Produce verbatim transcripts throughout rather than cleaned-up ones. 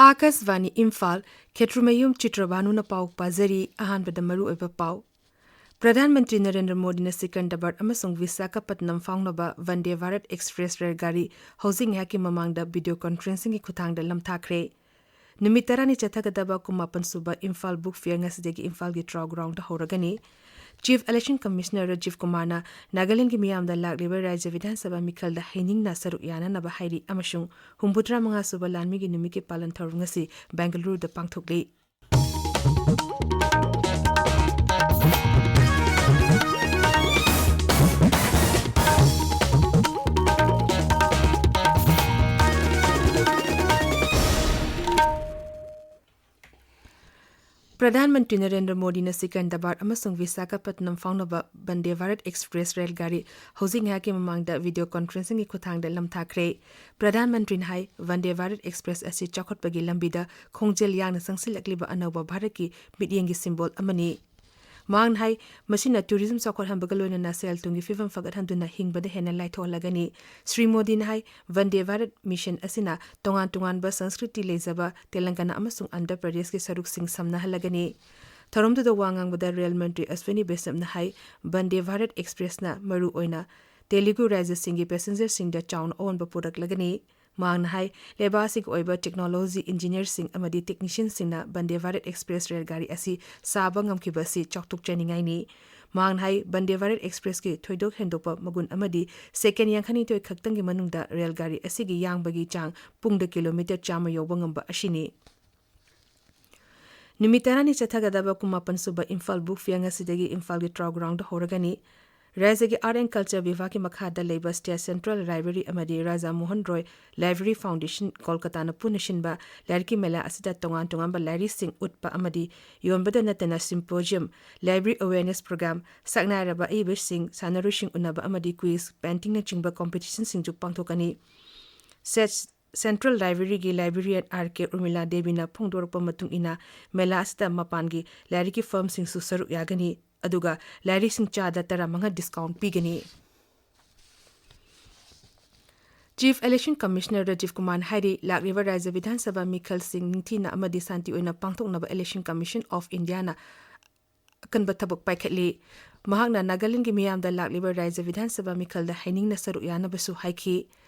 ꯑꯥꯀꯥꯁꯕꯥꯅꯤ ꯏꯝꯐꯥꯜ, ꯈꯦꯇ꯭ꯔꯨꯃꯌꯨꯝ ꯆꯤꯇ꯭ꯔꯕꯥꯅꯨꯅ ꯄꯥꯎ ꯄꯥꯖꯔꯤ꯫ ꯑꯍꯥꯟꯕꯗ ꯃꯔꯨꯑꯣꯏꯕ ꯄꯥꯎ꯫ ꯄ꯭ꯔꯙꯥꯟ ꯃꯟꯇ꯭ꯔꯤ ꯅꯔꯦꯟꯗ꯭ꯔ ꯃꯣꯗꯤꯅ ꯁꯤꯀꯟꯗꯔꯕꯥꯗ ꯑꯃꯁꯨꯡ ꯚꯤꯁꯥꯈꯥꯄꯠꯅꯝ ꯐꯥꯎꯅꯕ ꯚꯟꯗꯦ ꯚꯥꯔꯠ ꯑꯦꯛꯁꯄ꯭ꯔꯦꯁ ꯔꯦꯜ ꯒꯥꯔꯤ ꯍꯧꯖꯤꯛ ꯉꯥꯏꯍꯥꯛꯀꯤ ꯃꯃꯥꯡꯗ ꯚꯤꯗꯤꯑꯣ ꯀꯣꯟꯐ꯭ꯔꯦꯟꯁꯤꯡꯒꯤ ꯈꯨꯠꯊꯥꯡꯗ ꯂꯝꯊꯥꯈ꯭ꯔꯦ꯫ ꯅꯨꯃꯤꯠ ꯇꯔꯥꯅꯤ ꯆꯠꯊꯒꯗꯕ ꯀꯨꯟꯃꯥꯄꯟ ꯁꯨꯕ ꯏꯝꯐꯥꯜ ꯕꯨꯛ ꯐꯤꯌꯔ ꯉꯁꯤꯗꯒꯤ ꯏꯝꯐꯥꯜꯒꯤ ꯇ꯭ꯔꯥꯎ ꯒ꯭ꯔꯥꯎꯟꯗ ꯍꯧꯔꯒꯅꯤ꯫ ꯆꯤꯐ ꯏꯂꯦꯛꯁꯟ ꯀꯃꯤꯁꯅꯔ ꯔꯥꯖꯤꯚ ꯀꯨꯃꯥꯔꯅ ꯅꯥꯒꯥꯂꯦꯟꯗꯒꯤ ꯃꯤꯌꯥꯝꯗ ꯂꯥꯛꯂꯤꯕ ꯔꯥꯖ꯭ꯌ ꯕꯤꯙꯥꯟ ꯁꯚꯥ ꯃꯤꯈꯜꯗ ꯍꯩꯅꯤꯡꯅ ꯁꯔꯨꯛ ꯌꯥꯅꯅꯕ ꯍꯥꯏꯔꯤ ꯑꯃꯁꯨꯡ ꯍꯨꯝꯐꯨꯇꯔꯥ ꯃꯉꯥ ꯁꯨꯕ ꯂꯥꯟꯃꯤꯒꯤ ꯅꯨꯃꯤꯠꯀꯤ ꯄꯥꯂꯟ ꯊꯧꯔꯝ ꯉꯁꯤ ꯕꯦꯡꯒꯂꯨꯔꯨꯗ ꯄꯥꯡꯊꯣꯛꯂꯤ꯫ ꯄ꯭ꯔꯙꯥꯟ ꯃꯟꯇ꯭ꯔꯤ ꯅꯔꯦꯟꯗ꯭ꯔ ꯃꯣꯗꯤꯅ ꯁꯤꯀꯟꯗꯔꯕꯥꯗ ꯑꯃꯁꯨꯡ ꯚꯤꯁꯥꯈꯥꯄꯠꯅꯝ ꯐꯥꯎꯅꯕ ꯚꯟꯗꯦ ꯚꯥꯔꯠ ꯑꯦꯛꯁꯄ꯭ꯔꯦꯁ ꯔꯦꯜ ꯒꯥꯔꯤ ꯍꯧꯖꯤꯛ ꯉꯥꯏꯍꯥꯛꯀꯤ ꯃꯃꯥꯡꯗ ꯚꯤꯗꯤꯑꯣ ꯀꯣꯟꯐ꯭ꯔꯦꯟꯁꯤꯡꯒꯤ ꯈꯨꯠꯊꯥꯡꯗ ꯂꯝꯊꯥꯈ꯭ꯔꯦ꯫ ꯄ꯭ꯔꯙꯥꯟ ꯃꯟꯇ꯭ꯔꯤꯅ ꯍꯥꯏ, ꯚꯟꯗꯦ ꯚꯥꯔꯠ ꯑꯦꯛꯁꯄ꯭ꯔꯦꯁ ꯑꯁꯤ ꯆꯥꯎꯈꯠꯄꯒꯤ ꯂꯝꯕꯤꯗ ꯈꯣꯡꯖꯦꯜ ꯌꯥꯡꯅ ꯆꯪꯁꯤꯜꯂꯛꯂꯤꯕ ꯑꯅꯧꯕ ꯚꯥꯔꯠꯀꯤ ꯃꯤꯠꯌꯦꯡꯒꯤ ꯁꯤꯝꯕꯣꯜ ꯑꯃꯅꯤ꯫ ꯃꯍꯥꯛꯅ ꯍꯥꯏ, ꯃꯁꯤꯅ ꯇꯨꯔꯤꯖꯝ ꯆꯥꯎꯈꯠꯍꯟꯕꯒ ꯂꯣꯏꯅꯅ ꯁꯦꯜ ꯊꯨꯝꯒꯤ ꯐꯤꯕꯝ ꯐꯒꯠꯍꯟꯗꯨꯅ ꯍꯤꯡꯕꯗ ꯍꯦꯟꯅ ꯂꯥꯏꯊꯣꯛꯍꯜꯂꯒꯅꯤ꯫ ꯁ꯭ꯔꯤ ꯃꯣꯗꯤꯅ ꯍꯥꯏ, ꯚꯟꯗꯦ ꯚꯥꯔꯠ ꯃꯤꯁꯟ ꯑꯁꯤꯅ ꯇꯣꯉꯥꯟ ꯇꯣꯉꯥꯟꯕ ꯁꯪꯁꯀ꯭ꯔꯤꯇꯤ ꯂꯩꯖꯕ ꯇꯦꯂꯪꯒꯥꯅꯥ ꯑꯃꯁꯨꯡ ꯑꯟꯙ꯭ꯔ ꯄ꯭ꯔꯗꯦꯁꯀꯤ ꯁꯔꯨꯛꯁꯤꯡ ꯁꯝꯅꯍꯜꯂꯒꯅꯤ꯫ ꯊꯧꯔꯝꯗꯨꯗ ꯋꯥ ꯉꯥꯡꯕꯗ ꯔꯦꯜ ꯃꯟꯇ꯭ꯔꯤ ꯑꯁ꯭ꯋꯤꯅꯤ ꯕꯩꯁꯅꯕꯅ ꯍꯥꯏ, ꯚꯟꯗꯦ ꯚꯥꯔꯠ ꯑꯦꯛꯁꯄ꯭ꯔꯦꯁꯅ ꯃꯔꯨꯑꯣꯏꯅ ꯇꯦꯂꯨꯒꯨ ꯔꯥꯖ꯭ꯌꯁꯤꯡꯒꯤ ꯄꯦꯁꯦꯟꯖꯔꯁꯤꯡꯗ ꯆꯥꯎꯅ ꯑꯑꯣꯟꯕ ꯄꯨꯔꯛꯂꯒꯅꯤ꯫ ꯃꯍꯥꯛꯅ ꯍꯥꯏ, ꯂꯩꯕꯥꯛ ꯑꯁꯤꯒꯤ ꯑꯣꯏꯕ ꯇꯦꯛꯅꯣꯂꯣꯖꯤ ꯏꯟꯖꯤꯅꯤꯌꯔꯁꯤꯡ ꯑꯃꯗꯤ ꯇꯦꯛꯅꯤꯁꯤꯌꯟꯁꯤꯡꯅ ꯚꯟꯗꯦ ꯚꯥꯔꯠ ꯑꯦꯛꯁꯄ꯭ꯔꯦꯁ ꯔꯦꯜ ꯒꯥꯔꯤ ꯑꯁꯤ ꯁꯥꯕ ꯉꯝꯈꯤꯕ ꯑꯁꯤ ꯆꯥꯎꯊꯣꯛꯆꯅꯤꯡꯉꯥꯏꯅꯤ꯫ ꯃꯍꯥꯛꯅ ꯍꯥꯏ, ꯚꯟꯗꯦ ꯚꯥꯔꯠ ꯑꯦꯛꯁꯄ꯭ꯔꯦꯁꯀꯤ ꯊꯣꯏꯗꯣꯛ ꯍꯦꯟꯗꯣꯛꯄ ꯃꯒꯨꯟ ꯑꯃꯗꯤ ꯁꯦꯀꯦꯟ ꯌꯥꯡꯈꯩꯅꯤꯊꯣꯏ ꯈꯛꯇꯪꯒꯤ ꯃꯅꯨꯡꯗ ꯔꯦꯜ ꯒꯥꯔꯤ ꯑꯁꯤꯒꯤ ꯌꯥꯡꯕꯒꯤ ꯆꯥꯡ ꯄꯨꯡꯗ ꯀꯤꯂꯣꯃꯤꯇꯔ ꯆꯥꯝꯃ ꯌꯧꯕ ꯉꯝꯕ ꯑꯁꯤꯅꯤ꯫ ꯅꯨꯃꯤꯠ ꯇꯔꯥꯅꯤ ꯆꯠꯊꯒꯗꯕ ꯀꯨꯟꯃꯥꯄꯟ ꯁꯨꯕ ꯏꯝꯐꯥꯜ ꯕꯨꯛ ꯐꯤꯌꯔ ꯉꯁꯤꯗꯒꯤ ꯏꯝꯐꯥꯜꯒꯤ ꯇ꯭ꯔꯥꯎ ꯒ꯭ꯔꯥꯎꯟꯗ ꯍꯧꯔꯒꯅꯤ꯫ ꯔꯥꯖ꯭ꯌꯒꯤ ꯑꯥꯔꯠ ꯑꯦꯟ ꯀꯜꯆꯔ ꯕꯤꯚꯥꯒꯀꯤ ꯃꯈꯥꯗ ꯂꯩꯕ ꯁ꯭ꯇꯦꯠ ꯁꯦꯟꯇ꯭ꯔꯦꯜ ꯂꯥꯏꯕ꯭ꯔꯦꯔꯤ ꯑꯃꯗꯤ ꯔꯥꯖꯥ ꯃꯣꯍꯟ ꯔꯣꯏ ꯂꯥꯏꯕ꯭ꯔꯦꯔꯤ ꯐꯥꯎꯟꯗꯦꯁꯟ ꯀꯣꯜꯀꯇꯥꯅ ꯄꯨꯟꯅ ꯁꯤꯟꯕ ꯂꯥꯏꯔꯤꯛꯀꯤ ꯃꯦꯂꯥ ꯑꯁꯤꯗ ꯇꯣꯉꯥꯟ ꯇꯣꯉꯥꯟꯕ ꯂꯥꯏꯔꯤꯛꯁꯤꯡ ꯎꯠꯄ ꯑꯃꯗꯤ ꯌꯣꯟꯕꯗ ꯅꯠꯇꯅ ꯁꯤꯝꯄꯣꯖꯤꯌꯝ, ꯂꯥꯏꯕ꯭ꯔꯦꯔꯤ ꯑꯦꯋꯦꯌꯔꯅꯦꯁ ꯄ꯭ꯔꯣꯒ꯭ꯔꯥꯝ, ꯁꯛꯅꯥꯏꯔꯕ ꯑꯏꯕꯁꯤꯡ, ꯁꯥꯟꯅꯔꯣꯏꯁꯤꯡ ꯎꯅꯕ ꯑꯃꯗꯤ ꯀ꯭ꯋꯤꯖ, ꯄꯦꯟꯇꯤꯡꯅꯆꯤꯡꯕ ꯀꯣꯝꯄꯤꯇꯤꯁꯟꯁꯤꯡꯁꯨ ꯄꯥꯡꯊꯣꯛꯀꯅꯤ꯫ ꯁꯦꯠ-, ꯁꯦꯟꯇ꯭ꯔꯦꯜ ꯂꯥꯏꯕ꯭ꯔꯦꯔꯤꯒꯤ ꯂꯥꯏꯕ꯭ꯔꯦꯔꯤꯌꯟ ꯑꯥꯔ ꯀꯦ ꯎꯔꯃꯤꯂꯥ ꯗꯦꯕꯤꯅ ꯐꯣꯡꯗꯣꯔꯛꯄ ꯃꯇꯨꯡ ꯏꯟꯅ, ꯃꯦꯂꯥ ꯑꯁꯤꯗ ꯃꯄꯥꯟꯒꯤ ꯂꯥꯏꯔꯤꯛꯀꯤ ꯐꯔꯝꯁꯤꯡꯁꯨ ꯁꯔꯨꯛ ꯌꯥꯒꯅꯤ, ꯑꯗꯨꯒ ꯂꯥꯏꯔꯤꯛꯁꯤꯡ ꯆꯥꯗ ꯇꯔꯥꯃꯉꯥ ꯗꯤꯁꯀꯥꯎꯟ ꯄꯤꯒꯅꯤ꯫ Chief Election Commissioner Rajiv Kumar ꯍꯥꯏꯔꯤ, ꯂꯥꯛꯂꯤꯕ ꯔꯥꯖ꯭ꯌ ꯕꯤꯙꯥꯟ ꯁꯚꯥ ꯃꯤꯈꯜꯁꯤꯡ ꯅꯤꯡꯊꯤꯅ ꯑꯃꯗꯤ ꯁꯥꯟꯇꯤ ꯑꯣꯏꯅ ꯄꯥꯡꯊꯣꯛꯅꯕ Election Commission of Indiaꯅ ꯑꯀꯟꯕ ꯊꯕꯛ ꯄꯥꯏꯈꯠꯂꯤ꯫ ꯃꯍꯥꯛꯅ ꯅꯥꯒꯥꯂꯦꯟꯗꯒꯤ ꯃꯤꯌꯥꯝꯗ ꯂꯥꯛꯂꯤꯕ ꯔꯥꯖ꯭ꯌ ꯕꯤꯙꯥꯟ ꯁꯚꯥ ꯃꯤꯈꯜꯗ ꯍꯩꯅꯤꯡꯅ ꯁꯔꯨꯛ ꯌꯥꯅꯕꯁꯨ ꯍꯥꯏꯈꯤ꯫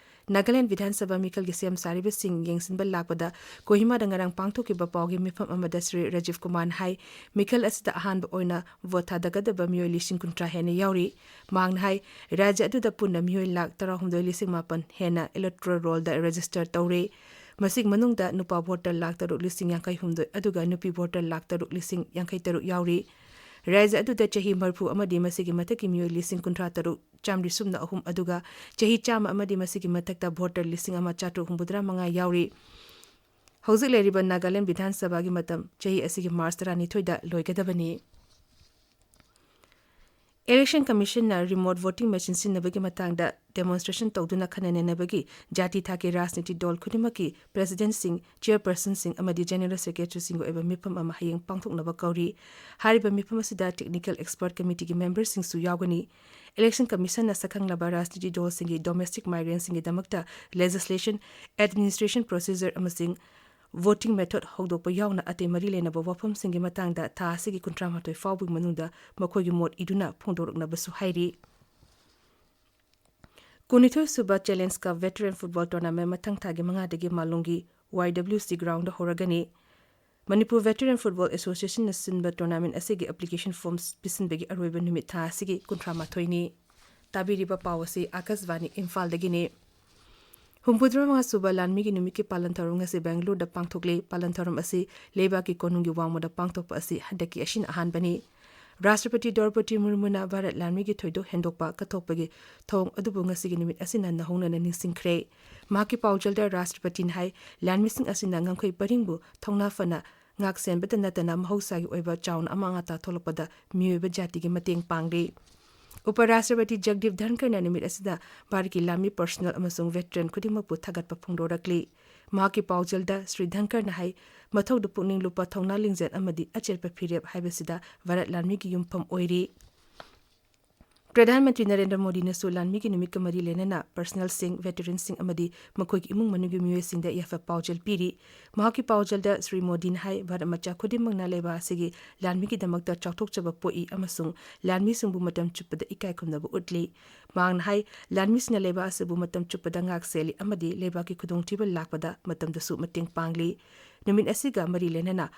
ꯅꯥꯒꯥꯂꯦꯟꯗ ꯕꯤꯙꯥꯟ ꯁꯚꯥ ꯃꯤꯈꯜꯒꯤ ꯁꯦꯝ ꯁꯥꯔꯤꯕꯁꯤꯡ ꯌꯦꯡꯁꯤꯟꯕ ꯂꯥꯛꯄꯗ ꯀꯣꯍꯤꯃꯥꯗ ꯉꯔꯥꯡ ꯄꯥꯡꯊꯣꯛꯈꯤꯕ ꯄꯥꯎꯒꯤ ꯃꯤꯐꯝ ꯑꯃꯗ ꯁ꯭ꯔꯤ ꯔꯥꯖꯤꯚ ꯀꯨꯃꯥꯔꯅ ꯍꯥꯏ, ꯃꯤꯈꯜ ꯑꯁꯤꯗ ꯑꯍꯥꯟꯕ ꯑꯣꯏꯅ ꯚꯣꯠ ꯊꯥꯗꯒꯗꯕ ꯃꯤꯑꯣꯏ ꯂꯤꯁꯤꯡ ꯀꯨꯟꯊ꯭ꯔꯥ ꯍꯦꯟꯅ ꯌꯥꯎꯔꯤ꯫ ꯃꯍꯥꯛꯅ ꯍꯥꯏ, ꯔꯥꯖ꯭ꯌ ꯑꯗꯨꯗ ꯄꯨꯟꯅ ꯃꯤꯑꯣꯏ ꯂꯥꯈ ꯇꯔꯥꯍꯨꯝꯗꯣꯏ ꯂꯤꯁꯤꯡ ꯃꯥꯄꯟ ꯍꯦꯟꯅ electoral rollꯗ register ꯇꯧꯔꯦ꯫ ꯃꯁꯤꯒꯤ ꯃꯅꯨꯡꯗ ꯅꯨꯄꯥ voter ꯂꯥꯈ ꯇꯔꯨꯛ ꯂꯤꯁꯤꯡ ꯌꯥꯡꯈꯩ ꯍꯨꯝꯗꯣꯏ ꯑꯗꯨꯒ ꯅꯨꯄꯤ voter ꯂꯥꯈ ꯇꯔꯨꯛ ꯂꯤꯁꯤꯡ ꯌꯥꯡꯈꯩ ꯇꯔꯨꯛ ꯌꯥꯎꯔꯤ꯫ ꯔꯥꯖ꯭ꯌ ꯑꯗꯨꯗ ꯆꯍꯤ ꯃꯔꯤꯐꯨ ꯑꯃꯗꯤ ꯃꯁꯤꯒꯤ ꯃꯊꯛꯀꯤ ꯃꯤꯑꯣꯏ ꯂꯤꯁꯤꯡ ꯀꯨꯟꯊ꯭ꯔꯥ ꯇꯔꯨꯛ ꯆꯥꯝꯃꯔꯤ ꯁꯨꯞꯅ ꯑꯍꯨꯝ ꯑꯗꯨꯒ ꯆꯍꯤ ꯆꯥꯝꯃ ꯑꯃꯗꯤ ꯃꯁꯤꯒꯤ ꯃꯊꯛꯇ voter ꯂꯤꯁꯤꯡ ꯑꯃ ꯆꯥꯇ꯭ꯔꯨꯛ ꯍꯨꯝꯐꯨꯇꯔꯥ ꯃꯉꯥ ꯌꯥꯎꯔꯤ꯫ ꯍꯧꯖꯤꯛ ꯂꯩꯔꯤꯕ ꯅꯥꯒꯥꯂꯦꯟꯗ ꯕꯤꯙꯥꯟ ꯁꯚꯥꯒꯤ ꯃꯇꯝ ꯆꯍꯤ ꯑꯁꯤꯒꯤ ꯃꯥꯔꯆ ꯇꯔꯥꯅꯤꯊꯣꯏꯗ ꯂꯣꯏꯒꯗꯕꯅꯤ꯫ Election Commissionꯅ remote voting machine ꯁꯤꯖꯤꯟꯅꯕꯒꯤ ꯃꯇꯥꯡꯗ demonstration ꯇꯧꯗꯨꯅ ꯈꯟꯅ ꯅꯩꯅꯕꯒꯤ ꯖꯥꯇꯤ ꯊꯥꯛꯀꯤ ꯔꯥꯖꯅꯤꯇꯤ ꯗꯜ ꯈꯨꯗꯤꯡꯃꯛꯀꯤ presidentꯁꯤꯡ, chairpersonꯁꯤꯡ ꯑꯃꯗꯤ general secretaryꯁꯤꯡꯒꯤ ꯑꯣꯏꯕ ꯃꯤꯐꯝ ꯑꯃ ꯍꯌꯦꯡ ꯄꯥꯡꯊꯣꯛꯅꯕ ꯀꯧꯔꯤ꯫ ꯍꯥꯏꯔꯤꯕ ꯃꯤꯐꯝ ꯑꯁꯤꯗ technical expert committeeꯒꯤ memberꯁꯤꯡꯁꯨ ꯌꯥꯎꯒꯅꯤ꯫ Election Commissionꯅ ꯁꯛꯈꯪꯂꯕ ꯔꯥꯖꯅꯤꯇꯤ ꯗꯜꯁꯤꯡꯒꯤ domestic migrantꯁꯤꯡꯒꯤꯗꯃꯛꯇ legislation, administration procedure ꯑꯃꯁꯨꯡ voting method ꯍꯧꯗꯣꯛꯄ ꯌꯥꯎꯅ ꯑꯇꯩ ꯃꯔꯤ ꯂꯩꯅꯕ ꯋꯥꯐꯝꯁꯤꯡꯒꯤ ꯃꯇꯥꯡꯗ ꯊꯥ ꯑꯁꯤꯒꯤ ꯀꯨꯟꯊ꯭ꯔꯥ ꯃꯥꯊꯣꯏ ꯐꯥꯎꯕꯒꯤ ꯃꯅꯨꯡꯗ ꯃꯈꯣꯏꯒꯤ ꯃꯣꯠ ꯏꯗꯨꯅ ꯐꯣꯡꯗꯣꯔꯛꯅꯕꯁꯨ ꯍꯥꯏꯔꯤ꯫ ꯀꯨꯟꯅꯤꯊꯣꯏ ꯁꯨꯕ Challenge Cup Veteran Football Tournament ꯃꯊꯪ ꯊꯥꯒꯤ ꯃꯉꯥꯗꯒꯤ ꯃꯥꯂꯣꯝꯒꯤ Y W C groundꯗ ꯍꯧꯔꯒꯅꯤ꯫ Manipur Veteran Football Associationꯅ ꯁꯤꯟꯕ tournament ꯑꯁꯤꯒꯤ application forms ꯄꯤꯁꯤꯟꯕꯒꯤ ꯑꯔꯣꯏꯕ ꯅꯨꯃꯤꯠ ꯊꯥ ꯑꯁꯤꯒꯤ ꯀꯨꯟꯊ꯭ꯔꯥ ꯃꯥꯊꯣꯏꯅꯤ꯫ ꯇꯥꯕꯤꯔꯤꯕ ꯄꯥꯎ ꯑꯁꯤ ꯑꯥꯀꯥꯁꯕꯥꯅꯤ ꯏꯝꯐꯥꯜꯗꯒꯤꯅꯤ꯫ ꯍꯨꯝꯐꯨꯇꯔꯥꯃꯉꯥ ꯁꯨꯕ ꯂꯥꯟꯃꯤꯒꯤ ꯅꯨꯃꯤꯠꯀꯤ ꯄꯥꯂꯟ ꯊꯧꯔꯝ ꯉꯁꯤ ꯕꯦꯡꯒꯂꯨꯔꯨꯗ ꯄꯥꯡꯊꯣꯛꯂꯤ꯫ ꯄꯥꯂꯟ ꯊꯧꯔꯝ ꯑꯁꯤ ꯂꯩꯕꯥꯛꯀꯤ ꯀꯣꯅꯨꯡꯒꯤ ꯋꯥꯡꯃꯗ ꯄꯥꯡꯊꯣꯛꯄ ꯑꯁꯤ ꯍꯟꯗꯛꯀꯤ ꯑꯁꯤꯅ ꯑꯍꯥꯟꯕꯅꯤ꯫ ꯔꯥꯁꯇ꯭ꯔꯄꯇꯤ ꯗ꯭ꯔꯧꯄꯗꯤ ꯃꯨꯔꯃꯨꯅ ꯚꯥꯔꯠ ꯂꯥꯟꯃꯤꯒꯤ ꯊꯣꯏꯗꯣꯛ ꯍꯦꯟꯗꯣꯛꯄ ꯀꯠꯊꯣꯛꯄꯒꯤ ꯊꯧꯑꯣꯡ ꯑꯗꯨꯕꯨ ꯉꯁꯤꯒꯤ ꯅꯨꯃꯤꯠ ꯑꯁꯤꯅ ꯅꯧꯍꯧꯅꯅ ꯅꯤꯡꯁꯤꯡꯈ꯭ꯔꯦ꯫ ꯃꯍꯥꯛꯀꯤ ꯄꯥꯎꯖꯦꯜꯗ ꯔꯥꯁꯇ꯭ꯔꯄꯇꯤꯅ ꯍꯥꯏ, ꯂꯥꯟꯃꯤꯁꯤꯡ ꯑꯁꯤꯅ ꯉꯝꯈꯩ ꯄꯔꯤꯡꯕꯨ ꯊꯧꯅꯥ ꯐꯅ ꯉꯥꯛ ꯁꯦꯟꯕꯗ ꯅꯠꯇꯅ ꯃꯍꯧꯁꯥꯒꯤ ꯑꯣꯏꯕ ꯆꯥꯎꯅ ꯑꯃꯥꯡ ꯑꯇꯥ ꯊꯣꯛꯂꯛꯄꯗ ꯃꯤꯑꯣꯏꯕ ꯖꯥꯇꯤꯒꯤ ꯃꯇꯦꯡ ꯄꯥꯡꯂꯤ꯫ ꯎꯄ ꯔꯥꯁꯇ꯭ꯔꯄꯇꯤ ꯖꯒꯗꯤꯞ ꯙꯟꯈꯔꯅ ꯅꯨꯃꯤꯠ ꯑꯁꯤꯗ ꯚꯥꯔꯠꯀꯤ ꯂꯥꯟꯃꯤ personnel ꯑꯃꯁꯨꯡ veteran ꯈꯨꯗꯤꯡꯃꯛꯄꯨ ꯊꯥꯒꯠꯄ ꯐꯣꯡꯗꯣꯔꯛꯂꯤ꯫ ꯃꯍꯥꯛꯀꯤ ꯄꯥꯎꯖꯦꯜꯗ ꯁ꯭ꯔꯤ ꯙꯟꯈꯔꯅ ꯍꯥꯏ, ꯃꯊꯧꯗ ꯄꯨꯛꯅꯤꯡ ꯂꯨꯞꯄ ꯊꯧꯅꯥ ꯂꯤꯡꯖꯦꯜ ꯑꯃꯗꯤ ꯑꯆꯦꯠꯄ ꯐꯤꯔꯦꯞ ꯍꯥꯏꯕꯁꯤꯗ ꯚꯥꯔꯠ ꯂꯥꯟꯃꯤꯒꯤ ꯌꯨꯝꯐꯝ ꯑꯣꯏꯔꯤ꯫ ꯄ꯭ꯔꯙꯥꯟ ꯃꯟꯇ꯭ꯔꯤ ꯅꯔꯦꯟꯗ꯭ꯔ ꯃꯣꯗꯤꯅꯁꯨ ꯂꯥꯟꯃꯤꯒꯤ ꯅꯨꯃꯤꯠꯀ ꯃꯔꯤ ꯂꯩꯅꯅ ꯄꯔꯁꯅꯦꯜꯁꯤꯡ, ꯚꯦꯇꯔꯟꯁꯤꯡ ꯑꯃꯗꯤ ꯃꯈꯣꯏꯒꯤ ꯏꯃꯨꯡ ꯃꯅꯨꯡꯒꯤ ꯃꯤꯑꯣꯏꯁꯤꯡꯗ ꯌꯥꯏꯐ ꯄꯥꯎꯖꯦꯜ ꯄꯤꯔꯤ꯫ ꯃꯍꯥꯛꯀꯤ ꯄꯥꯎꯖꯦꯜꯗ ꯁ꯭ꯔꯤ ꯃꯣꯗꯤꯅ ꯍꯥꯏ, ꯚꯥꯔꯠ ꯃꯆꯥ ꯈꯨꯗꯤꯡꯃꯛꯅ ꯂꯩꯕꯥꯛ ꯑꯁꯤꯒꯤ ꯂꯥꯟꯃꯤꯒꯤꯗꯃꯛꯇ ꯆꯥꯎꯊꯣꯛꯆꯕ ꯄꯣꯛꯏ ꯑꯃꯁꯨꯡ ꯂꯥꯟꯃꯤꯁꯤꯡꯕꯨ ꯃꯇꯝ ꯆꯨꯞꯄꯗ ꯏꯀꯥꯏ ꯈꯨꯝꯅꯕ ꯎꯠꯂꯤ꯫ ꯃꯍꯥꯛꯅ ꯍꯥꯏ, ꯂꯥꯟꯃꯤꯁꯤꯡꯅ ꯂꯩꯕꯥꯛ ꯑꯁꯤꯕꯨ ꯃꯇꯝ ꯆꯨꯞꯄꯗ ꯉꯥꯛ ꯁꯦꯜꯂꯤ ꯑꯃꯗꯤ ꯂꯩꯕꯥꯛꯀꯤ ꯈꯨꯗꯣꯡꯊꯤꯕ ꯂꯥꯛꯄꯗ ꯃꯇꯝꯗꯁꯨ ꯃꯇꯦꯡ ꯄꯥꯡꯂꯤ꯫ ꯅꯨꯃꯤꯠ ꯑꯁꯤꯒ ꯃꯔꯤ ꯂꯩꯅꯅ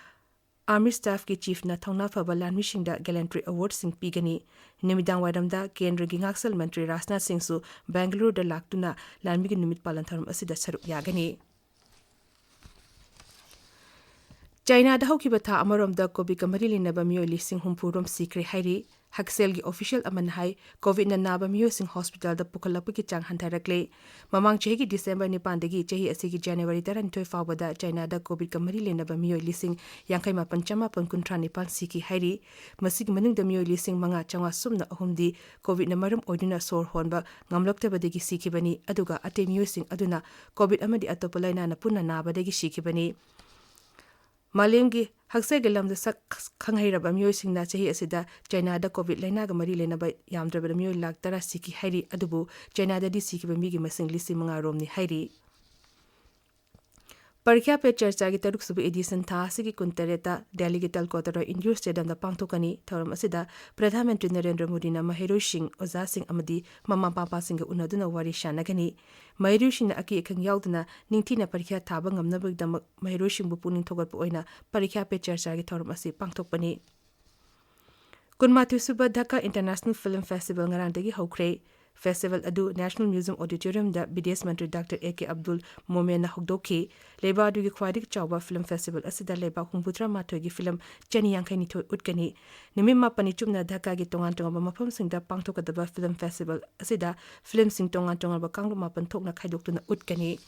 Army Staffꯀꯤ Chiefꯅ ꯊꯧꯅꯥ ꯐꯕ ꯂꯥꯟꯃꯤꯁꯤꯡꯗ Gallantry Awardꯁꯤꯡ ꯄꯤꯒꯅꯤ꯫ ꯅꯨꯃꯤꯗꯥꯡ ꯋꯥꯏꯔꯝꯗ ꯀꯦꯟꯗ꯭ꯔꯒꯤ ꯉꯥꯛꯁꯦꯜ ꯃꯟꯇ꯭ꯔꯤ ꯔꯥꯖꯅꯥꯊ ꯁꯤꯡꯁꯨ ꯕꯦꯡꯒꯂꯨꯔꯨꯗ ꯂꯥꯛꯇꯨꯅ ꯂꯥꯟꯃꯤꯒꯤ ꯅꯨꯃꯤꯠ ꯄꯥꯂꯟ ꯊꯧꯔꯝ ꯑꯁꯤꯗ ꯁꯔꯨꯛ ꯌꯥꯒꯅꯤ꯫ ꯆꯥꯏꯅꯥꯗ ꯍꯧꯈꯤꯕ ꯊꯥ ꯑꯃꯔꯣꯝꯗ ꯀꯣꯚꯤꯗꯀ ꯃꯔꯤ ꯂꯩꯅꯕ ꯃꯤꯑꯣꯏ ꯂꯤꯁꯤꯡ ꯍꯨꯝꯐꯨ ꯔꯣꯝ ꯁꯤꯈ꯭ꯔꯦ ꯍꯥꯏꯔꯤ꯫ ꯍꯛꯁꯦꯜꯒꯤ ꯑꯣꯐꯤꯁꯤꯌꯦꯜ ꯑꯃꯅ ꯍꯥꯏ, ꯀꯣꯚꯤꯗꯅ ꯅꯥꯕ ꯃꯤꯑꯣꯏꯁꯤꯡ ꯍꯣꯁꯄꯤꯇꯥꯜꯗ ꯄꯨꯈꯠꯂꯛꯄꯒꯤ ꯆꯥꯡ ꯍꯟꯊꯔꯛꯂꯦ꯫ ꯃꯃꯥꯡ ꯆꯍꯤꯒꯤ ꯗꯤꯁꯦꯝꯕꯔ ꯅꯤꯄꯥꯟꯗꯒꯤ ꯆꯍꯤ ꯑꯁꯤꯒꯤ ꯖꯅꯋꯥꯔꯤ ꯇꯔꯥꯅꯤꯊꯣꯏ ꯐꯥꯎꯕꯗ ꯆꯥꯏꯅꯥꯗ ꯀꯣꯚꯤꯗꯀ ꯃꯔꯤ ꯂꯩꯅꯕ ꯃꯤꯑꯣꯏ ꯂꯤꯁꯤꯡ ꯌꯥꯡꯈꯩ ꯃꯥꯄꯟ ꯆꯃꯥꯄꯟ ꯀꯨꯟꯊ꯭ꯔꯥ ꯅꯤꯄꯥꯟ ꯁꯤꯈꯤ ꯍꯥꯏꯔꯤ꯫ ꯃꯁꯤꯒꯤ ꯃꯅꯨꯡꯗ ꯃꯤꯑꯣꯏ ꯂꯤꯁꯤꯡ ꯃꯉꯥ ꯆꯥꯝꯃꯉꯥ ꯁꯨꯞꯅ ꯑꯍꯨꯝꯗꯤ ꯀꯣꯚꯤꯗꯅ ꯃꯔꯝ ꯑꯣꯏꯗꯨꯅ ꯁꯣꯔ ꯍꯣꯟꯕ ꯉꯝꯂꯛꯇꯕꯗꯒꯤ ꯁꯤꯈꯤꯕꯅꯤ, ꯑꯗꯨꯒ ꯑꯇꯩ ꯃꯤꯑꯣꯏꯁꯤꯡ ꯑꯗꯨꯅ ꯀꯣꯚꯤꯗ ꯑꯃꯗꯤ ꯑꯇꯣꯞꯄ ꯂꯥꯏꯅꯥꯅ ꯄꯨꯟꯅ ꯅꯥꯕꯗꯒꯤ ꯁꯤꯈꯤꯕꯅꯤ꯫ ꯃꯥꯂꯦꯝꯒꯤ ꯍꯛꯁꯦꯜꯒꯤ ꯂꯝꯗ ꯁꯛ ꯈꯪꯍꯩꯔꯕ ꯃꯤꯑꯣꯏꯁꯤꯡꯅ ꯆꯍꯤ ꯑꯁꯤꯗ ꯆꯥꯏꯅꯥꯗ ꯀꯣꯚꯤꯗ ꯂꯥꯏꯅꯥꯒ ꯃꯔꯤ ꯂꯩꯅꯕ ꯌꯥꯝꯗ꯭ꯔꯕꯗ ꯃꯤꯑꯣꯏ ꯂꯥꯈ ꯇꯔꯥ ꯁꯤꯈꯤ ꯍꯥꯏꯔꯤ, ꯑꯗꯨꯕꯨ ꯆꯥꯏꯅꯥꯗꯗꯤ ꯁꯤꯈꯤꯕ ꯃꯤꯒꯤ ꯃꯁꯤꯡ ꯂꯤꯁꯤꯡ ꯃꯉꯥ ꯔꯣꯝꯅꯤ ꯍꯥꯏꯔꯤ꯫ ꯄꯔꯤꯈ꯭ꯌꯥ ꯄꯦ ꯆꯔꯆꯥꯒꯤ ꯇꯔꯨꯛꯁꯨꯕ edition ꯊꯥ ꯑꯁꯤꯒꯤ ꯀꯨꯟꯇꯔꯦꯠꯇ ꯗꯦꯜꯂꯤꯒꯤ ꯇꯜꯀꯣꯇꯔꯥ ꯏꯟꯗꯣꯔ ꯁ꯭ꯇꯦꯗꯤꯌꯝꯗ ꯄꯥꯡꯊꯣꯛꯀꯅꯤ꯫ ꯊꯧꯔꯝ ꯑꯁꯤꯗ ꯄ꯭ꯔꯙꯥꯟ ꯃꯟꯇ꯭ꯔꯤ ꯅꯔꯦꯟꯗ꯭ꯔ ꯃꯣꯗꯤꯅ ꯃꯍꯩꯔꯣꯏꯁꯤꯡ, ꯑꯣꯖꯥꯁꯤꯡ ꯑꯃꯗꯤ ꯃꯃꯥ ꯃꯄꯥꯁꯤꯡꯒ ꯎꯅꯗꯨꯅ ꯋꯥꯔꯤ ꯁꯥꯟꯅꯒꯅꯤ꯫ ꯃꯍꯩꯔꯣꯏꯁꯤꯡꯅ ꯑꯀꯤ ꯑꯈꯪ ꯌꯥꯎꯗꯅ ꯅꯤꯡꯊꯤꯅ ꯄꯔꯤꯈ꯭ꯌꯥ ꯊꯥꯕ ꯉꯝꯅꯕꯒꯤꯗꯃꯛ ꯃꯍꯩꯔꯣꯏꯁꯤꯡꯕꯨ ꯄꯨꯛꯅꯤꯡ ꯊꯧꯒꯠꯄ ꯑꯣꯏꯅ ꯄꯔꯤꯈ꯭ꯌꯥ ꯄꯦ ꯆꯔꯆꯥꯒꯤ ꯊꯧꯔꯝ ꯑꯁꯤ ꯄꯥꯡꯊꯣꯛꯄꯅꯤ꯫ ꯀꯨꯟꯃꯥꯊꯣꯏꯁꯨꯕ ꯙꯥꯀꯥ International Film Festival ꯉꯔꯥꯡꯗꯒꯤ ꯍꯧꯈ꯭ꯔꯦ꯫ ꯐꯦꯁꯇꯤꯚꯦꯜ ꯑꯗꯨ National Museum Auditoriumꯗ ꯕꯤꯗꯦꯁ Mantri doctor A K Abdul ꯃꯣꯃꯦꯟꯅ ꯍꯧꯗꯣꯛꯈꯤ꯫ ꯂꯩꯕꯥꯛ ꯑꯗꯨꯒꯤ ꯈ꯭ꯋꯥꯏꯗꯒꯤ ꯆꯥꯎꯕ ꯐꯤꯂꯝ ꯐꯦꯁꯇꯤꯚꯦꯜ ꯑꯁꯤꯗ ꯂꯩꯕꯥꯛ ꯍꯨꯝꯐꯨꯇꯔꯥ ꯃꯥꯊꯣꯏꯒꯤ ꯐꯤꯂꯝ ꯆꯅꯤ ꯌꯥꯡꯈꯩ ꯅꯤꯊꯣꯏ ꯎꯠꯀꯅꯤ꯫ ꯅꯨꯃꯤꯠ ꯃꯥꯄꯟꯅꯤ ꯆꯨꯞꯅ ꯙꯥꯀꯥꯒꯤ ꯇꯣꯉꯥꯟ ꯇꯣꯉꯥꯟꯕ ꯃꯐꯝꯁꯤꯡꯗ ꯄꯥꯡꯊꯣꯛꯀꯗꯕ ꯐꯤꯂꯝ ꯐꯦꯁꯇꯤꯚꯦꯜ ꯑꯁꯤꯗ ꯐꯤꯂꯝꯁꯤꯡ ꯇꯣꯉꯥꯟ ꯇꯣꯉꯥꯟꯕ ꯀꯥꯡꯂꯨꯞ ꯃꯥꯄꯟ ꯊꯣꯛꯅ ꯈꯥꯏꯗꯣꯛꯇꯨꯅ ꯎꯠꯀꯅꯤ꯫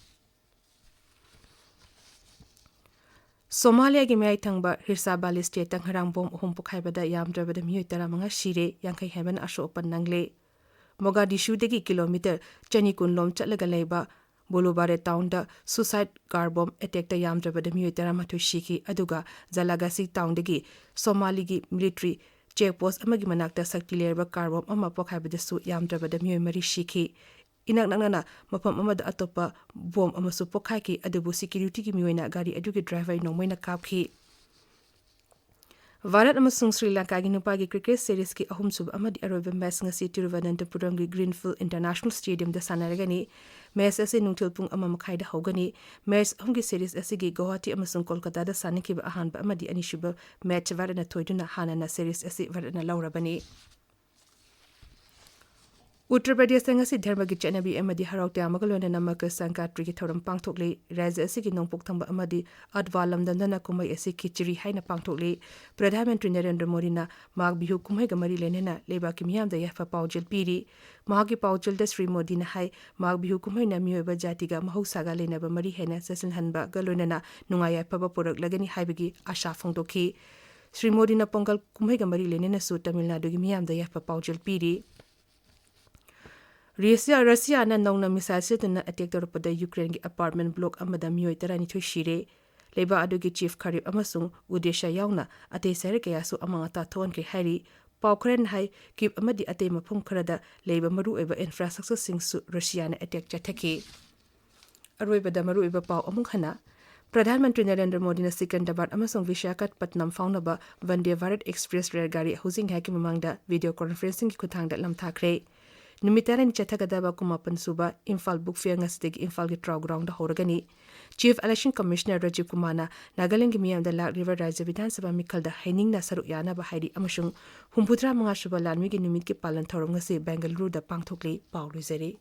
ꯁꯣꯃꯥꯂꯤꯌꯥꯒꯤ ꯃꯌꯥꯏ ꯊꯪꯕ ꯍꯤꯔꯁꯥꯕꯥꯂꯤ ꯁ꯭ꯇꯦꯠꯇ ꯉꯔꯥꯡ ꯕꯣꯝ ꯑꯍꯨꯝ ꯄꯣꯈꯥꯏꯕꯗ ꯌꯥꯝꯗ꯭ꯔꯕꯗ ꯃꯤꯑꯣꯏ ꯇꯔꯥꯃꯉꯥ ꯁꯤꯔꯦ, ꯌꯥꯡꯈꯩ ꯍꯦꯟꯕꯅ ꯑꯁꯣꯛ ꯑꯄꯟ ꯅꯪꯂꯦ꯫ ꯃꯣꯒꯥꯗꯤꯁꯨꯗꯒꯤ ꯀꯤꯂꯣꯃꯤꯇꯔ ꯆꯅꯤ ꯀꯨꯟ ꯂꯣꯝ ꯆꯠꯂꯒ ꯂꯩꯕ ꯕꯣꯂꯨꯕꯥꯔꯦ ꯇꯥꯎꯟꯗ suicide car bomb attackꯇ ꯌꯥꯝꯗ꯭ꯔꯕꯗ ꯃꯤꯑꯣꯏ ꯇꯔꯥꯃꯥꯊꯣꯏ ꯁꯤꯈꯤ, ꯑꯗꯨꯒ ꯖꯂꯥꯒꯥꯁꯤ ꯇꯥꯎꯟꯗꯒꯤ ꯁꯣꯃꯥꯂꯤꯒꯤ ꯃꯤꯂꯤꯇ꯭ꯔꯤ ꯆꯦꯛ ꯄꯣꯁ ꯑꯃꯒꯤ ꯃꯅꯥꯛꯇ ꯁꯛꯇꯤ ꯂꯩꯔꯕ ꯀꯥꯔ ꯕꯣꯝ ꯑꯃ ꯄꯣꯈꯥꯏꯕꯗꯁꯨ ꯌꯥꯝꯗ꯭ꯔꯕꯗ ꯃꯤꯑꯣꯏ ꯃꯔꯤ ꯁꯤꯈꯤ꯫ ꯏꯅꯛ ꯅꯛꯅꯅ ꯃꯐꯝ ꯑꯃꯗ ꯑꯇꯣꯞꯄ ꯕꯣꯝ ꯑꯃꯁꯨ ꯄꯣꯈꯥꯏꯈꯤ, ꯑꯗꯨꯕꯨ ꯁꯦꯀ꯭ꯌꯨꯔꯤꯇꯤꯒꯤ ꯃꯤꯑꯣꯏꯅ ꯒꯥꯔꯤ ꯑꯗꯨꯒꯤ ꯗ꯭ꯔꯥꯏꯚꯔ ꯅꯣꯡꯃꯩꯅ ꯀꯥꯞꯈꯤ꯫ ꯚꯥꯔꯠ ꯑꯃꯁꯨꯡ ꯁ꯭ꯔꯤ ꯂꯪꯀꯥꯒꯤ ꯅꯨꯄꯥꯒꯤ ꯀ꯭ꯔꯤꯀꯦꯠ ꯁꯦꯔꯤꯁꯀꯤ ꯑꯍꯨꯝꯁꯨꯕ ꯑꯃꯗꯤ ꯑꯔꯣꯏꯕ ꯃꯦꯆ ꯉꯁꯤ ꯇꯤꯔꯨꯚꯅꯟꯊꯄꯨꯔꯝꯒꯤ ꯒ꯭ꯔꯤꯟꯐꯤꯜꯗ ꯏꯟꯇꯔꯅꯦꯁꯅꯦꯜ ꯁ꯭ꯇꯦꯗꯤꯌꯝꯗ ꯁꯥꯟꯅꯔꯒꯅꯤ꯫ ꯃꯦꯆ ꯑꯁꯤ ꯅꯨꯡꯊꯤꯜ ꯄꯨꯡ ꯑꯃ ꯃꯈꯥꯏꯗ ꯍꯧꯒꯅꯤ꯫ ꯃꯦꯆ ꯑꯍꯨꯝꯒꯤ ꯁꯦꯔꯤꯁ ꯑꯁꯤꯒꯤ ꯒꯨꯋꯥꯍꯥꯇꯤ ꯑꯃꯁꯨꯡ ꯀꯣꯜꯀꯇꯥꯗ ꯁꯥꯟꯅꯈꯤꯕ ꯑꯍꯥꯟꯕ ꯑꯃꯗꯤ ꯑꯅꯤꯁꯨꯕ ꯃꯦꯆ ꯚꯥꯔꯠꯅ ꯊꯣꯏꯗꯨꯅ ꯍꯥꯟꯅꯅ ꯁꯦꯔꯤꯁ ꯑꯁꯤ ꯚꯥꯔꯠꯅ ꯂꯧꯔꯕꯅꯤ꯫ ꯎꯠꯇꯔ ꯄ꯭ꯔꯗꯦꯁꯇ ꯉꯁꯤ ꯙꯔꯃꯒꯤ ꯆꯠꯅꯕꯤ ꯑꯃꯗꯤ ꯍꯔꯥꯎ ꯇꯌꯥꯝꯕꯒ ꯂꯣꯏꯅꯅ ꯃꯀꯔ ꯁꯪꯀ꯭ꯔꯥꯟꯇꯤꯒꯤ ꯊꯧꯔꯝ ꯄꯥꯡꯊꯣꯛꯂꯤ꯫ ꯔꯥꯖ꯭ꯌ ꯑꯁꯤꯒꯤ ꯅꯣꯡꯄꯣꯛ ꯊꯪꯕ ꯑꯃꯗꯤ ꯑꯠꯋꯥ ꯂꯝꯗꯝꯗꯅ ꯀꯨꯝꯍꯩ ꯑꯁꯤ ꯈꯤꯆꯔꯤ ꯍꯥꯏꯅ ꯄꯥꯡꯊꯣꯛꯂꯤ꯫ ꯄ꯭ꯔꯙꯥꯟ ꯃꯟꯇ꯭ꯔꯤ ꯅꯔꯦꯟꯗ꯭ꯔ ꯃꯣꯗꯤꯅ ꯃꯥꯒ ꯕꯤꯍꯨ ꯀꯨꯝꯍꯩꯒ ꯃꯔꯤ ꯂꯩꯅꯅ ꯂꯩꯕꯥꯛꯀꯤ ꯃꯤꯌꯥꯝꯗ ꯌꯥꯏꯐ ꯄꯥꯎꯖꯦꯜ ꯄꯤꯔꯤ꯫ ꯃꯍꯥꯛꯀꯤ ꯄꯥꯎꯖꯦꯜꯗ ꯁ꯭ꯔꯤ ꯃꯣꯗꯤꯅ ꯍꯥꯏ, ꯃꯥꯒ ꯕꯤꯍꯨ ꯀꯨꯝꯍꯩꯅ ꯃꯤꯑꯣꯏꯕ ꯖꯥꯇꯤꯒ ꯃꯍꯧꯁꯥꯒ ꯂꯩꯅꯕ ꯃꯔꯤ ꯍꯦꯟꯅ ꯆꯦꯠꯁꯤꯟꯍꯟꯕꯒ ꯂꯣꯏꯅꯅ ꯅꯨꯡꯉꯥꯏ ꯌꯥꯏꯐꯕ ꯄꯨꯔꯛꯂꯒꯅꯤ ꯍꯥꯏꯕꯒꯤ ꯑꯥꯁꯥ ꯐꯣꯡꯗꯣꯛꯈꯤ꯫ ꯁ꯭ꯔꯤ ꯃꯣꯗꯤꯅ ꯄꯣꯡꯒꯜ ꯀꯨꯝꯍꯩꯒ ꯃꯔꯤ ꯂꯩꯅꯅꯁꯨ ꯇꯃꯤꯜ ꯅꯥꯗꯨꯒꯤ ꯃꯤꯌꯥꯝꯗ ꯌꯥꯏꯐ ꯄꯥꯎꯖꯦꯜ ꯄꯤꯔꯤ꯫ ꯔꯤꯁꯤꯌꯥ, ꯔꯁꯤꯌꯥꯅ ꯅꯧꯅ ꯃꯤꯁꯥꯏꯜ ꯁꯤꯖꯤꯟꯅꯗꯨꯅ ꯑꯦꯇꯦꯛ ꯇꯧꯔꯛꯄꯗ ꯌꯨꯀ꯭ꯔꯦꯟꯒꯤ ꯑꯄꯥꯔꯠꯃꯦꯟ ꯕ꯭ꯂꯣꯛ ꯑꯃꯗ ꯃꯤꯑꯣꯏ ꯇꯔꯥꯅꯤꯊꯣꯏ ꯁꯤꯔꯦ꯫ ꯂꯩꯕꯥꯛ ꯑꯗꯨꯒꯤ ꯆꯤꯐ ꯈꯔꯤꯞ ꯑꯃꯁꯨꯡ ꯎꯗꯦꯁꯥ ꯌꯥꯎꯅ ꯑꯇꯩ ꯁꯍꯔ ꯀꯌꯥꯁꯨ ꯑꯃꯥꯡ ꯑꯇꯥ ꯊꯣꯛꯍꯟꯈ꯭ꯔꯦ ꯍꯥꯏꯔꯤ꯫ ꯄꯥꯎ ꯈꯔꯅ ꯍꯥꯏ, ꯀꯤꯞ ꯑꯃꯗꯤ ꯑꯇꯩ ꯃꯐꯝ ꯈꯔꯗ ꯂꯩꯕ ꯃꯔꯨꯑꯣꯏꯕ ꯏꯟꯐ꯭ꯔꯥꯁ꯭ꯇ꯭ꯔꯛꯆꯔꯁꯤꯡꯁꯨ ꯔꯁꯤꯌꯥꯅ ꯑꯦꯇꯦꯛ ꯆꯠꯊꯈꯤ꯫ ꯑꯔꯣꯏꯕꯗ ꯃꯔꯨꯑꯣꯏꯕ ꯄꯥꯎ ꯑꯃꯨꯛ ꯍꯟꯅ, ꯄ꯭ꯔꯙꯥꯟ ꯃꯟꯇ꯭ꯔꯤ ꯅꯔꯦꯟꯗ꯭ꯔ ꯃꯣꯗꯤꯅ ꯁꯤꯀꯟꯗꯔꯕꯥꯗ ꯑꯃꯁꯨꯡ ꯕꯤꯁꯥꯈꯥꯄꯠꯅꯝ ꯐꯥꯎꯅꯕ ꯚꯟꯗꯦ ꯚꯥꯔꯠ ꯑꯦꯛꯁꯄ꯭ꯔꯦꯁ ꯔꯦꯜ ꯒꯥꯔꯤ ꯍꯧꯖꯤꯛ ꯉꯥꯏꯍꯥꯛꯀꯤ ꯃꯃꯥꯡꯗ ꯚꯤꯗꯤꯑꯣ ꯀꯣꯟꯐꯔꯦꯟꯁꯤꯡꯒꯤ ꯈꯨꯠꯊꯥꯡꯗ ꯂꯝꯊꯥꯈ꯭ꯔꯦ꯫ ꯅꯨꯃꯤꯠ ꯇꯔꯥꯅꯤ ꯆꯠꯊꯒꯗꯕ ꯀꯨꯟꯃꯥꯄꯟ ꯁꯨꯕ ꯏꯝꯐꯥꯜ ꯕꯨꯛ ꯐꯤꯌꯔ ꯉꯁꯤꯗꯒꯤ ꯏꯝꯐꯥꯜꯒꯤ ꯇ꯭ꯔꯥꯎ ꯒ꯭ꯔꯥꯎꯟꯗ ꯍꯧꯔꯒꯅꯤ꯫ ꯆꯤꯐ ꯏꯂꯦꯛꯁꯟ ꯀꯃꯤꯁꯅꯔ ꯔꯥꯖꯤꯕ ꯀꯨꯃꯥꯔꯅ ꯅꯥꯒꯥꯂꯦꯟꯗꯒꯤ ꯃꯤꯌꯥꯝꯗ ꯂꯥꯛꯂꯤꯕ ꯔꯥꯖ꯭ꯌ ꯕꯤꯙꯥꯟ ꯁꯚꯥ ꯃꯤꯈꯜꯗ ꯍꯩꯅꯤꯡꯅ ꯁꯔꯨꯛ ꯌꯥꯅꯕ ꯍꯥꯏꯔꯤ ꯑꯃꯁꯨꯡ ꯍꯨꯝꯐꯨꯇꯔꯥ ꯃꯉꯥ ꯁꯨꯕ ꯂꯥꯟꯃꯤꯒꯤ ꯅꯨꯃꯤꯠꯀꯤ ꯄꯥꯂꯟ ꯊꯧꯔꯝ ꯉꯁꯤ ꯕꯦꯡꯒꯂꯨꯔꯨꯗ ꯄꯥꯡꯊꯣꯛꯂꯤ꯫ ꯄꯥꯎ ꯂꯣꯏꯖꯔꯦ꯫